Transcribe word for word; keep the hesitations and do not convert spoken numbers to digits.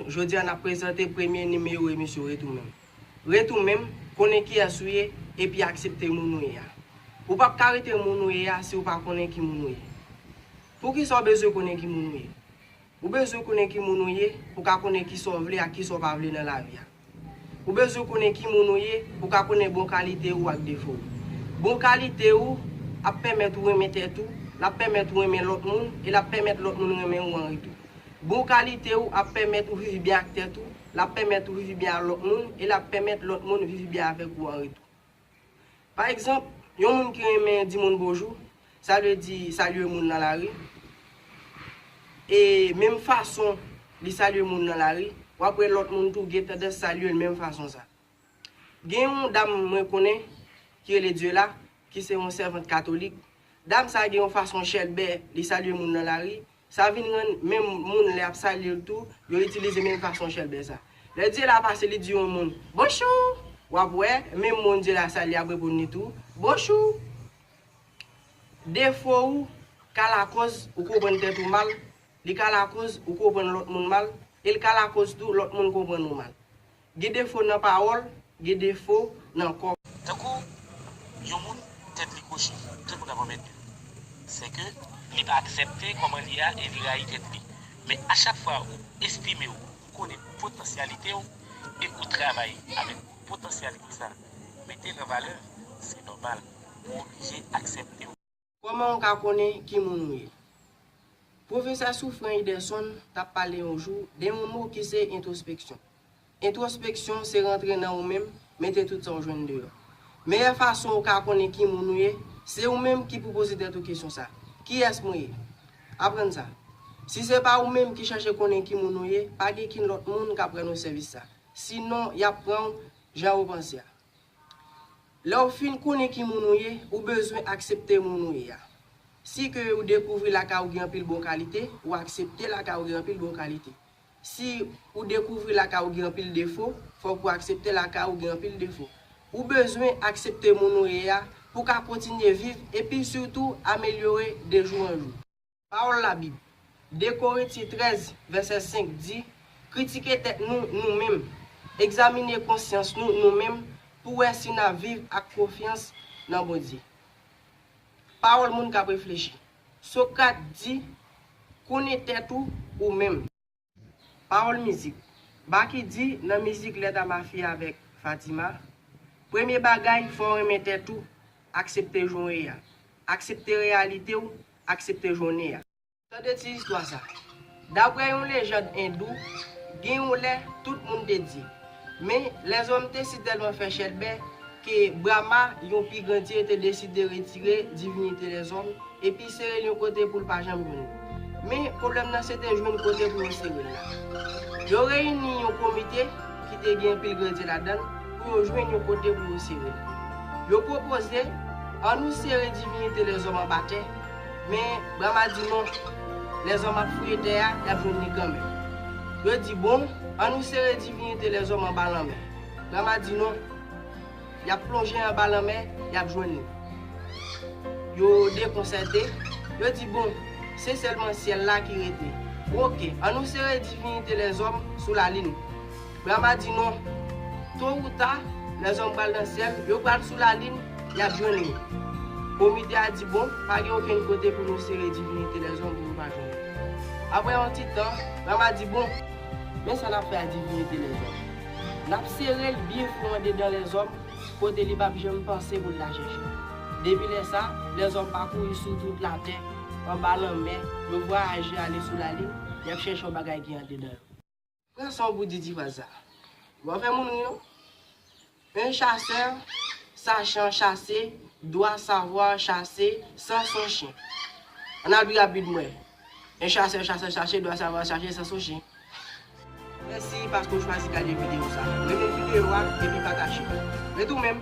Jodi a n ap prezante premye nimewo emisyon Ret ou menm. Ret ou menm, konnen kiyès ou ye, epi aksepte moun ou ye a. Ou p ap ka rete moun ou ye a si w pa konnen ki moun ou ye. Poukisa w bezwen konnen ki moun ou ye? Ou bezwen konnen ki moun ou ye pou w ka konnen kisa w vle ak kisa w pa vle nan lavi a. Ou bezwen konnen ki moun ou ye pou w ka konnen bon kalite ou ak defo ou. Bon kalite ou ap pèmèt ou renmen tèt ou, l ap pèmèt ou renmen lòt moun, e l ap pèmèt lòt moun renmen ou an retou. Bon kalite ou ap pèmèt ou viv byen ak tèt ou, l ap pèmèt ou viv byen ak lòt moun, e l ap pèmèt lòt moun viv byen avèk ou an retou. Pa egzanp, yon moun ki renmen di moun bonjou, sa vle di salye moun nan lari. E menm fason li salye moun nan lari, w ap wè lòt moun tou gen tandans salye l menm fason sa. Gen yon dam mwen konnen ki rele Diela, ki se yon sèvant katolik. Dam sa gen yon fason chèlbè li salye moun nan lari, sa vin rann menm moun lè y ap salye l tou, yo itilize menm fason chèlbè sa. Lè Diela pase, li di yon moun, "Bonjou!" W ap wè, menm moun Diela salye ap reponn li tou, "Bonjou!" Defo ou ka lakòz ou konprann tèt ou mal, li ka lakòz ou konprann lòt moun mal, e l ka lakòz tou lòt moun konprann ou mal. Gen defo nan pawòl, gen defo nan kò. Tankou yon moun tèt li kwochi, tout moun ap anmède l. Sèke li pa aksepte kòman li ye a e li rayi tèt li. Men a chak fwa ou estime ou konnen potansyalite w e ou travay avèk potansyalite sa, mete l an valè, se nòmal, ou oblije aksepte w. Kòman w ka konnen ki moun ou ye? Pwofesè Soufren Iderson t ap pale yon jou de yon mo ki se entwospeksyon. Entwospeksyon se rantre nan ou menm, mete tout sa w jwenn deyò. Meyè fason ou ka konnen ki moun ou ye, se ou menm ki pou poze tèt ou kesyon sa, "Kiyès mwen ye?" Aprann sa. Si se pa ou menm ki chèche konnen ki moun ou ye, pa gen kin lòt moun k ap rann ou sèvis sa. Sinon, y ap pran w jan ou panse a. Lè w fin konnen ki moun ou ye, ou bezwen aksepte moun ou ye a. Si ke ou dekouvri lakay ou gen anpil bon kalite, ou aksepte lakay ou gen anpil bon kalite. Si ou dekouvri lakay ou gen anpil defo, fòk ou aksepte lakay ou gen anpil defo. Ou bezwen aksepte moun ou ye a pou w ka kontinye viv epi sitou amelyore de jou an jou. Pawòl Labib, de Korentyen trèz, vèsè senk di, "Kritike tèt nou, nou menm. Egzamine konsyans nou, nou menm, pou wè si n ap viv ak konfyans nan Bondye." Pawòl moun k ap reflechi. Sokrat di, "Konnen tèt ou, ou menm." Pawòl mizik. Baky di nan mizik Lèt a ma fi avèk Fatima, "Premye bagay, fò w renmen tèt ou, aksepte jan w ye a. Aksepte reyalite w, aksepte jan w ye a." Tande ti istwa sa. Daprè yon lejand endou, gen yon lè, tout moun te dye. Men, lèzòm te sitèlman fè chèlbè ke Brahma, yon pi gran dye, te deside retire divinite lèzòm epi sere l yon kote pou l pa janm jwenn li. Men, pwoblèm nan se te jwenn kote pou yo sere l la. Yo reyini yon komite ki te gen anpil gran dye ladan l pou yo jwenn yon kote pou yo sere l. Yo pwopoze, "Ann nou sere divinite lèzòm anba tè." Men, Brahma di, "Non, lèzòm ap fouye tè a, y ap jwenn li kanmenm." Yo di, "Bon, ann nou sere divinite lèzòm anba lanmè." Brahma di, "Non, y ap plonje anba lanmè, y ap jwenn li." Yo dekonsète, yo di, "Bon, se sèlman syèl la ki rete. Bon, oke, ann nou sere divinite lèzòm sou lalin." Brahma di, "Non, to ou ta, lèzòm pral nan syèl, yo pral sou lalin, y ap jwenn li." Komite a di, "Bon, pa gen okenn kote pou nou sere divinite lèzòm pou nou pa jwenn li." Apre yon ti tan, Brahma di, "Bon, men sa n ap fè ak divinite lèzòm. N ap sere l byen fon andedan lèzòm, kote li p ap janm panse pou l ta chèche l." Depi lè sa, lèzòm pa kouri sou tout latè, anba lanmè, yo vwayaje ale sou lalin, y ap chèche yon bagay ki andedan yo. Pran san w pou di ti fraz sa. Ou pa fè moun ri non. Un chasseur, sachant chasser, doit savoir chasser sans son chien. Ann al pi rapid mwen. Un chasseur, chasseur, chasseur, doit savoir chasser sans son chien. Mèsi paske w chwazi gade videyo sa. Renmen videyo a epi pataje. Ret ou menm.